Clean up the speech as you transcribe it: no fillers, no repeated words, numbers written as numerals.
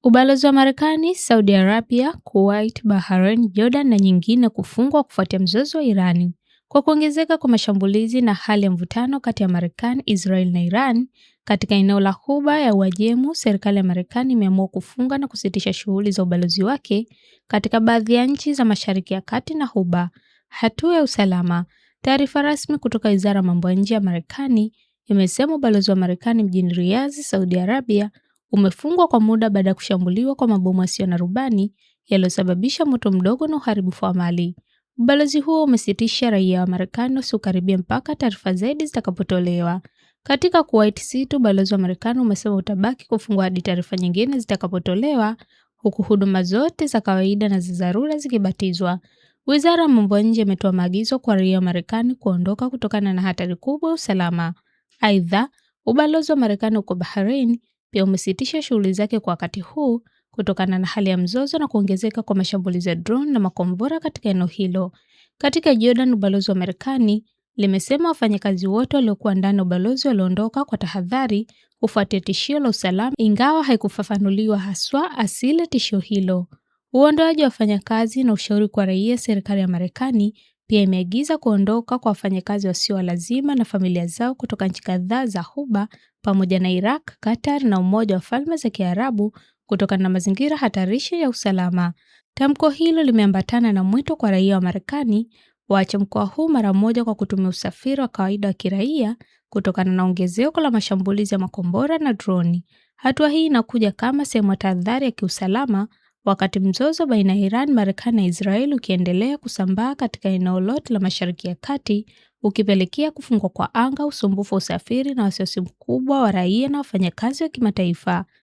Ubalozi wa Marekani, Saudi Arabia, Kuwait, Bahrain, Jordan na nyingine kufungwa kufuatia mzozo wa Irani. Kwa kuongezeka kwa mashambulizi na hali ya mvutano kati ya Marekani, Israel na Iran katika eneo la Ghuba ya Uajemi, serikali ya Marekani imeamua kufunga na kusitisha shughuli za ubalozi wake katika baadhi ya nchi za Mashariki ya Kati na Ghuba. Hatua ya usalama. Taarifa rasmi kutoka Wizara ya Mambo ya Nje ya Marekani imesema ubalozi wa Marekani mjini Riyadh, Saudi Arabia umefungwa kwa muda baada ya kushambuliwa kwa mabomu yasiyo na rubani yaliyosababisha moto mdogo na uharibifu wa mali. Ubalozi huo umesitisha raia wa Marekani wasiokaribia mpaka taarifa zaidi zitakapotolewa. Katika Kuwait City, ubalozi wa Marekani umesema utabaki kufungwa hadi taarifa nyingine zitakapotolewa, huku huduma zote za kawaida na za dharura zikibatizwa. Wizara ya Mambo ya Nje imetoa maagizo kwa raia wa Marekani kuondoka kutokana na hatari kubwa ya usalama. Aidha, ubalozi wa Marekani huko Bahrain pia umesitisha shughuli zake kwa wakati huu kutokana na hali ya mzozo na kuongezeka kwa mashambulizi ya drone na makombora katika eneo hilo. Katika Jordan, ubalozi wa Marekani limesema wafanyakazi wote waliokuwa ndani ya ubalozi waliondoka kwa tahadhari kufuatia tishio la usalama, ingawa haikufafanuliwa haswa asili ya tishio hilo. Uondoaji wa wafanyakazi na ushauri kwa raia. Serikali ya Marekani pia imeagiza kuondoka kwa wafanyakazi wasio wa lazima na familia zao kutoka nchi kadhaa za Ghuba pamoja na Iraq, Qatar na Umoja wa Falme za Kiarabu kutokana na mazingira hatarishi ya usalama. Tamko hilo limeambatana na mwito kwa raia wa Marekani waache mkoa huu mara moja kwa kutumia usafiri wa kawaida wa kiraia kutokana na ongezeko la mashambulizi ya makombora na droni. Hatua hii inakuja kama sehemu ya tahadhari ya kiusalama wakati mzozo baina ya Iran, Marekani na Israeli ukiendelea kusambaa katika eneo lote la Mashariki ya Kati, ukipelekea kufungwa kwa anga, usumbufu wa usafiri na wasiwasi mkubwa wa raia na wafanyakazi wa kimataifa.